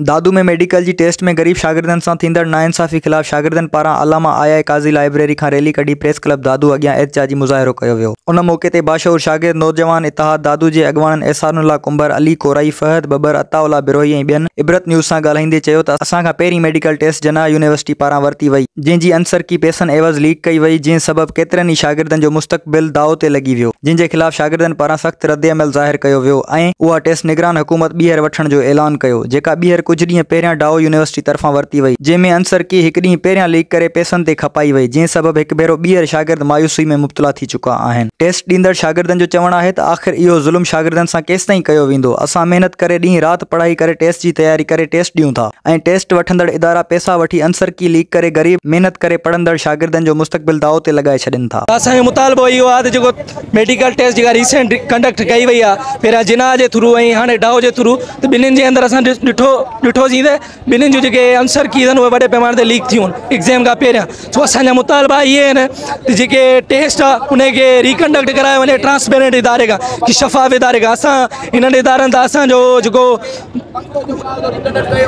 Dadu ۾ medical جي test ۾ غريب شاگردن سان ٿيندڙ ناانصافي خلاف شاگردن پاران علامه آء آء قاضي لائبريري کان ريلي ڪڍي پريس ڪلب دادو اڳيان احتجاجي مظاهرو ڪيو ويو. ان موقعي تي باشعور شاگرد نوجوان اتحاد دادو جي اڳواڻن احسان الله ڪنڀر، علي ڪورائي، فهد ٻٻر، عطاء الله بروهي ۽ ٻين عبرت نيوز سان ڳالهائيندي چيو ته اسان کان پهرين ميڊيڪل ٽيسٽ جناح يونيورسٽي پاران ورتي وئي جنهن جي عنصر ڪي پئسن عيوض ليڪ ڪئي وئي جنهن سبب ڪيترن ئي شاگردن جو مستقبل داء تي لڳي ويو جنهن جي خلاف شاگردن پاران سخت ردعمل ظاهر ڪيو ويو ۽ اها ٽيسٽ نگران حڪومت ٻيهر وٺڻ جو اعلان ڪيو جيڪا ٻيهر ڪجهه ڏينهن پهريان ڊائو يونيورسٽي طرفان ورتي وئي جنهن ۾ عنصر ڪي هڪ ڏينهن پهريان ليڪ ڪري پئسن تي کپائي وئي جنهن سبب هڪ ڀيرو ٻيهر شاگرد مايوسي ۾ مبتلا ٿي چڪا آهن. ٽيسٽ ڏيندڙ شاگردن جو چوڻ آهي ته آخر اهو ظلم شاگردن سان ڪيستائين ڪيو ويندو اسان محنت ڪري ڏينهن رات پڙهائي ڪري ٽيسٽ جي تياري ڪري ٽيسٽ ڏيون ٿا ۽ ٽيسٽ وٺندڙ ادارا پئسا وٺي عنصر ڪي ليڪ ڪري غريب محنت ڪري پڙهندڙ شاگردن جو مستقبل داء تي لڳائي ڇڏين ٿا. اسان جو مطالبو اهو آهي ته جيڪو ميڊيڪل ٽيسٽ جيڪا ريسينٽ ڪنڊڪٽ ڪئي وئي آهي پهريان جناح جي ٿرو ۽ هاڻي ڊائو جي ٿرو ته ٻنهين جي اندر اسان ڏٺو ڏٺوسين ته ٻنهين جون جيڪي عنصر ڪيز آهن اهي وڏي پيماني تي ليڪ ٿيون آهن ايگزام کان پهريان سو اسان جا مطالبا اهي آهن ته جيڪي ٽيسٽ آهي ان کي ريڪنڊڪٽ ڪرايو وڃي ٽرانسپيرنٽ اداري کان ڪي شفاف اداري کان اسان انهن ادارن تان اسان جو جيڪو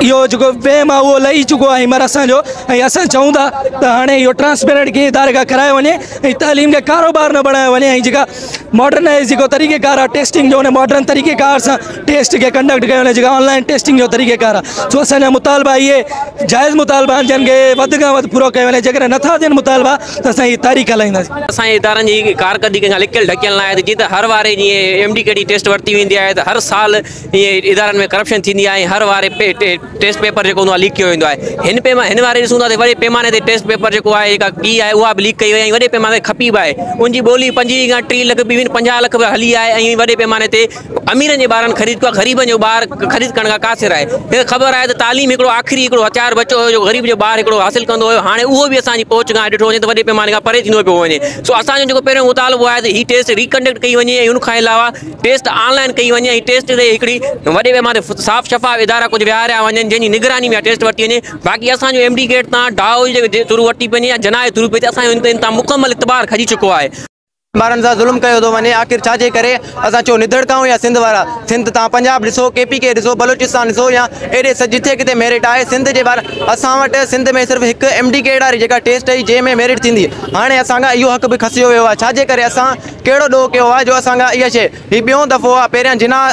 اهو جيڪو وهم آهي اهو لهي چڪو آهي هينئر اسان جو ۽ اسان چئون ٿا ته هاڻي اهو ٽرانسپيرنٽ ڪنهن اداري کان ڪرايو وڃي ۽ تعليم کي ڪاروبار نه بڻايو وڃي ۽ جيڪا ماڊرنائز جيڪو طريقه ڪار آهي ٽيسٽنگ جو ان ماڊرن طريقه ڪار سان ٽيسٽ کي ڪنڊڪٽ ڪيو وڃي جيڪا آن لائن ٽيسٽنگ جو طريقه ڪار آهي سو اسان جا مطالبا اهي جائز مطالبا آهن جن کي وڌ کان وڌ پورو ڪيو وڃي جيڪڏهن نٿا ٿين مطالبا ته اسان هي تحريڪ هلائينداسين. اسان جي ادارن جي ڪارڪردگي ڪنهن کان لڪيل ڍڪيل ناهي ته جيئن ته هر واري جيئن M D K D test ورتي ويندي آهي ته هر سال ائين ادارن ۾ ڪرپشن ٿيندي آهي ۽ هر واري ٽيسٽ پيپر جيڪو هوندو آهي ليڪ ڪيو ويندو آهي هن پيما هن واري ڏسون ٿا ته وڏي پيماني تي ٽيسٽ پيپر جيڪو آهي جيڪا ڪي آهي اها به ليڪ ڪئي وئي ۽ وڏي پيماني تي کپي به آهي ان جي ٻولي 25 کان 30 لک به 50 لک به هلي آهي ۽ وڏي پيماني تي اميرن جي ٻارن خريد ڪيو آهي غريبن جو ٻار خريد ڪرڻ کان قاصر آهي هن کي خبر آهي ته تعليم هڪڙو آخري هڪڙو هٿيار بچو هيو جو غريب جو ٻار هڪڙو حاصل ڪندو هيو هاڻي اهو به اسان جي پهچ کان ڏٺو وڃي ته وڏي پيماني کان پري ٿيندو پيو وڃي سو اسان جو جيڪو پهريون مطالبو آهي ته هي ٽيسٽ ريڪنڊڪٽ ڪئي وڃي ۽ ان کان علاوه ٽيسٽ آن لائن ڪئي وڃي ۽ ٽيسٽ تي هڪڙي وڏي پيماني تي صاف شفاف ادارا ڪجهه ويهاريا وڃن جنهن جي نگراني ۾ ٽيسٽ ورتي وڃي باقي اسان جو ايم ڊي گيٽ تان ڊائو جي ٿرو ورتي پئي وڃي يا جناح جي ٿرو پئي ٿئي اسان جو ان تان مڪمل اعتبار کڄي چڪو آهي. ٻارن سان ظلم ڪيو ٿو وڃي آخر ڇا جي ڪري اسان ڇو نڌڙڪا آهيون يا سنڌ وارا سنڌ تان پنجاب ڏسو ڪي پي ڪي ڏسو بلوچستان ڏسو يا ايڏي جٿي ڪٿي ميرٽ آهي سنڌ جي ٻار اسان وٽ سنڌ ۾ صرف هڪ ايم ڊي ڪيٽ واري جيڪا ٽيسٽ هئي جنهن ۾ ميرٽ ٿيندي هاڻي اسان کان اهو حق به کسيو ويو آهي ڇا جي ڪري اسان ڪهڙو ڏوهه ڪيو آهي جو اسان کان اها شيء هي ٻيون دفعو آهي پهريان جناح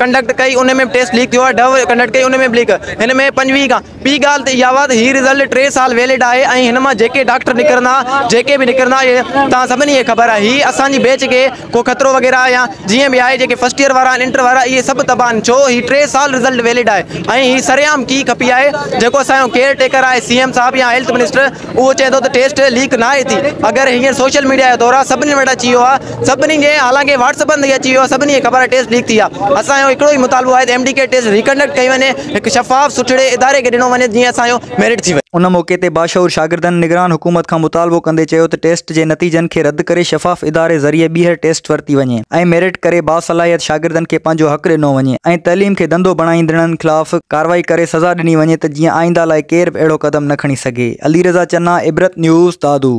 ڪنڊڪٽ ڪئي ان ۾ به ٽيسٽ ليڪ ٿيو آهي ڊو ڪنڊڪٽ ڪئي ان ۾ به ليڪ هن ۾ 25 کان ٻي ڳالهه ته اها آهي ته هي رزلٽ 3 سال ويلڊ آهي ۽ هن مان جيڪي ڊاڪٽر نڪرندا جيڪي به نڪرندا اهي توهان سڀني کي خبر آهي هي اسان جي بيچ کي ڪو خطرو وغيره يا جيئن به آهي جيڪي فرسٽ ايئر وارا آهن انٽر وارا اهي سڀ تباهه آهن ڇو هي 3 سال رزلٽ ويلڊ آهي ۽ هي سرعام ڪي کپي آهي جيڪو اسان جو ڪيئر ٽيڪر آهي سي ايم صاحب يا هيلٿ منسٽر اهو چئي ٿو ته ٽيسٽ ليڪ ناهي ٿي اگر هينئر سوشل ميڊيا جو دور آهي سڀني وٽ اچي ويو آهي سڀني جي حالانڪه واٽس اپن تي اچي ويو آهي سڀني کي خبر آهي ٽيسٽ ليڪ ٿي آهي اسان جو هڪڙو ئي مطالبو آهي ته M D K test reconduct ڪئي وڃي هڪ شفاف سٺڙي اداري کي ڏنو وڃي جيئن اسان جو ميرٽ ٿي وڃي. ان موقعي تي باشعور شاگردن نگران حڪومت کان مطالبو ڪندي چيو ته ٽيسٽ جي نتيجن کي رد ڪري شفاف اداري ذريعي ٻيهر ٽيسٽ ورتي وڃي ۽ ميرٽ ڪري باصلاحيت شاگردن کي پنهنجو حق ڏنو وڃي ۽ تعليم کي ڌنڌو بڻائيندڙن خلاف ڪارروائي ڪري سزا ڏني وڃي ته جيئن آئنده لاء ڪير به اهڙو قدم نه کڻي سگهي. علي رضا چنا، عبرت نيوز، دادو.